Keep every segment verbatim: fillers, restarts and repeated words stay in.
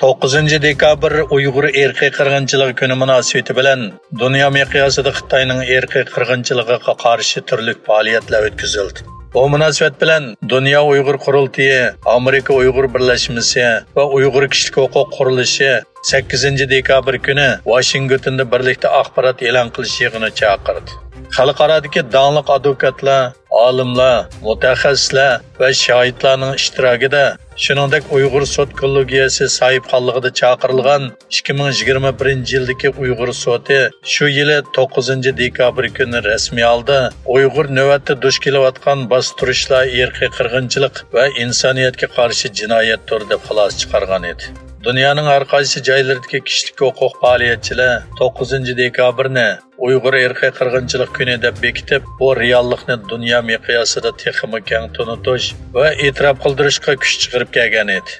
توققۇزىنچى دېكابىر ئۇيغۇر ئىرقىي قىرغىنچىلىقى كۈنى مۇناسىۋىتى بىلەن دۇنيا مىقياسىدا خىتاينىڭ ئىرقىي قىرغىنچىلىقىغا قارشى تۈرلۈك پائالىيەتلەر ئۆتكۈزۈلدى. بۇ مۇناسىۋەت بىلەن دۇنيا ئۇيغۇر قۇرۇلتىيى، ئامېرىكا ئۇيغۇر بىرلەشمىسى ۋە ئۇيغۇر كىشىلىك ھوقۇق قۇرۇلۇشى سەككىزىنچى دېكابىر كۈنى ۋاشىنگتوندا بىرلىكتە ئاخبارات ئېلان قىلىش يىغىنى چاقىردى. خەلقئارادىكى داڭلىق ئادۋوكاتلار، ئالىملار، مۇتەخەسسىسلەر ۋە شاھىتلارنىڭ ئىشتىراكىدا، شۇنىڭدەك ئۇيغۇر سوت كوللېگىيەسى ساھىبخانلىقىدا چاقىرىلغان ئىككى مىڭ يىگىرمە بىرىنچى يىلدىكى ئۇيغۇر سوتى شۇ يىلى توققۇزىنچى دېكابىر كۈنى رەسمىي ھالدا ئۇيغۇر نۆۋەتتە دۇچ كېلىۋاتقان باستۇرۇشلار، ئىرقىي قىرغىنچىلىق ۋە ئىنسانىيەتكە قارشى جىنايەتتۇر دەپ خۇلاسە چىقارغان ئىدى. دۇنيانىڭ ھەر قايسى جايلىرىدىكى كىشىلىك ھوقۇق پائالىيەتچىلەر توققۇزىنچى دېكابىرنى ئۇيغۇر ئىرقىي قىرغىنچىلىق كۈنى دەپ بېكىتىپ، بۇ رېئاللىقنى دۇنيا مىقياسىدا تېخىمۇ كەڭ تونۇتۇش ۋە ئېتىراپ قىلدۇرۇشقا كۈچ چىقىرىپ كەلگەن ئىدى.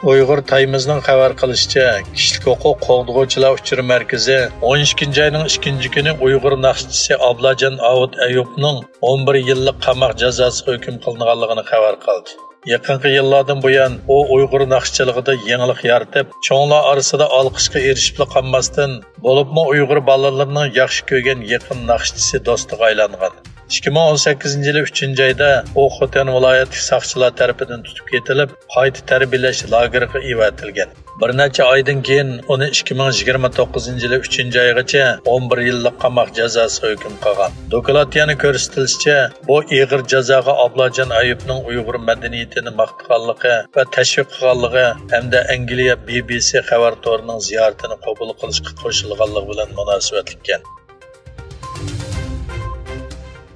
ئۇيغۇر تايمزنىڭ خەۋەر قىلىشىچە، كىشىلىك ھوقۇق قوغدىغۇچىلار ئۇچۇر مەركىزى ئون ئىككىنچى ئاينىڭ ئىككىنچى كۈنى ئۇيغۇر ناخشىچىسى ئابلاجان ئاۋۇت ئەيۇپنىڭ ئون بىر يىللىق قاماق جازاسىغا ھۆكۈم قىلىنغانلىقىنى خەۋەر قىلدى. يېقىنقى يىللاردىن بۇيان ئۇ ئۇيغۇر ناخشىچىلىقىدا يېڭىلىق يارىتىپ، چوڭلار ئارىسىدا ئالقىشقا ئېرىشىپلا قالماستىن، بولۇپمۇ ئۇيغۇر بالىلىرىنىڭ ياخشى كۆرگەن يېقىن ناخشىچىسى، دوستىغا ئايلانغان. ئىككى مىڭ ئون سەككىزىنچى يىلى ئۈچىنچى ئايدا ئۇ خوتەن ۋىلايەتلىك ساقچىلار تەرىپىدىن تۇتۇپ كېتىلىپ، قايتا تەربىيەلەش لاگېرىغا ئېۋەتىلگەن. بىر نەچچە ئايدىن كېيىن ئۇنى ئىككى مىڭ يىگىرمە توققۇزىنچى يىلى ئۈچىنچى ئايغىچە ئون بىر يىللىق قاماق جازاسىغا ھۆكۈم قىلغان. دوكلاتتا يەنە كۆرسىتىلىشىچە، بۇ ئېغىر جازاغا ئابلاجان ئەيۇپنىڭ ئۇيغۇر مەدەنىيىتىنى ماختىغانلىقى ۋە تەشۋىق قىلغانلىقى ھەمدە ئەنگلىيە بى بى سى خەۋەر تورىنىڭ زىيارىتىنى قوبۇل قىلىشقا قوشۇلغانلىقى بىلەن مۇناسىۋەتلىككەن.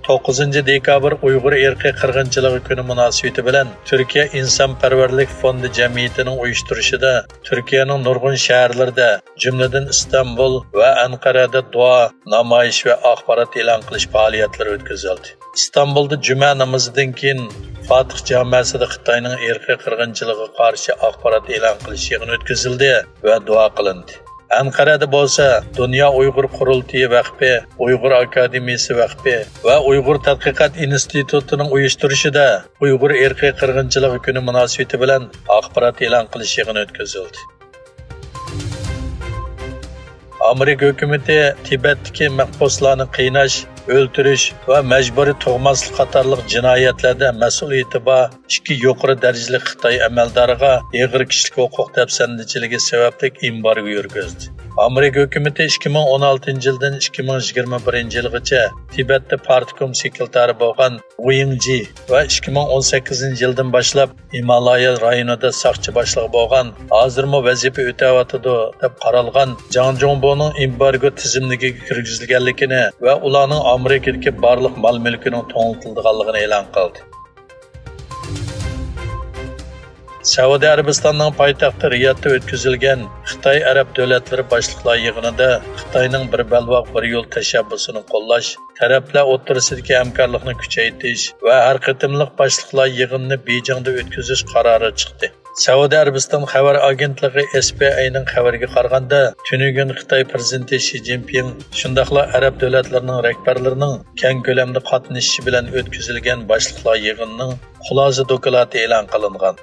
توققۇزىنچى دېكابىر ئۇيغۇر ئىرقىي قىرغىنچىلىقى كۈنى مۇناسىۋىتى بىلەن تۈركىيە ئىنسانپەرۋەرلىك فوندى جەمئىيىتىنىڭ ئۇيۇشتۇرۇشىدا تۈركىيەنىڭ نۇرغۇن شەھەرلىرىدە، جۈملىدىن ئىستانبۇل ۋە ئەنقەرەدە دۇئا، نامايىش ۋە ئاخبارات ئېلان قىلىش پائالىيەتلىرى ئۆتكۈزۈلدى. ئىستانبۇلدا جۈمە نامىزىدىن كېيىن فاتىھ جامەسىدە خىتاينىڭ ئىرقىي قىرغىنچىلىقىغا قارشى ئاخبارات ئېلان قىلىش يىغىنى ئۆتكۈزۈلدى ۋە دۇئا قىلىندى. ئەنقەرەدە بولسا دۇنيا ئۇيغۇر قۇرۇلتىيى ۋەقپى، ئۇيغۇر ئاكادېمىيىسى ۋەقپى ۋە ئۇيغۇر تەتقىقات ئىنستىتۇتىنىڭ ئۇيۇشتۇرۇشىدا ئۇيغۇر ئىرقىي قىرغىنچىلىقى كۈنى مۇناسىۋىتى بىلەن ئاخبارات ئېلان قىلىش يىغىنى ئۆتكۈزۈلدى. ئامېرىكا ھۆكۈمىتى تىبەتتىكى مەھبۇسلارنى قىيناش، ئۆلتۈرۈش ۋە مەجبۇرىي تۇغماسلىق قاتارلىق جىنايەتلەردە مەسئۇلىيىتى بار ئىككى يۇقىرى دەرىجىلىك خىتاي ئەمەلدارىغا ئېغىر كىشىلىك ھوقۇق دەپسەندىچىلىكى سەۋەبلىك ئېمبارگو يۈرگۈزدى. ئامېرىكا ھۆكۈمىتى ئىككى مىڭ ئون ئالتىنچى يىلدىن ئىككى مىڭ يىگىرمە بىرىنچى يىلغىچە تىبەتتە پارتكوم سېكرېتارى بولغان ۋېڭ جى ۋە ئىككى مىڭ ئون سەككىزىنچى يىلدىن باشلاپ ھىمالايا رايونىدا ساقچى باشلىقى بولغان، ھازىرمۇ ۋەزىپە ئۆتەۋاتىدۇ دەپ قارالغان جاڭ جۇڭبونىڭ ئېمبارگو تىزىملىكىگە كىرگۈزۈلگەنلىكىنى ۋە ئۇلارنىڭ ئامېرىكىدىكى بارلىق مال-مۈلكىنىڭ توڭلىتىلىدىغانلىقىنى ئېلان قىلدى. سەئۇدى ئەرەبىستاننىڭ پايتەختى رىيادتا ئۆتكۈزۈلگەن خىتاي ئەرەب دۆلەتلىرى باشلىقلار يىغىنىدا خىتاينىڭ بىر بەلباغ، بىر يول تەشەببۇسىنى قوللاش، تەرەپلەر ئوتتۇرىسىدىكى ھەمكارلىقنى كۈچەيتىش ۋە ھەر قېتىملىق باشلىقلار يىغىنىنى بېيجىڭدا ئۆتكۈزۈش قارارى چىقتى. سەئۇدى ئەرەبىستان خەۋەر ئاگېنتلىقى ئېس پى ئاينىڭ خەۋىرىگە قارىغاندا، تۈنۈگۈن خىتاي پىرېزىدېنتى شى جىنپىڭ شۇنداقلا ئەرەب دۆلەتلىرىنىڭ رەھبەرلىرىنىڭ كەڭ كۆلەمدە قاتنىشىشى بىلەن ئۆتكۈزۈلگەن باشلىقلار يىغىنىنىڭ خۇلاسە دوكلاتى ئېلان قىلىنغان.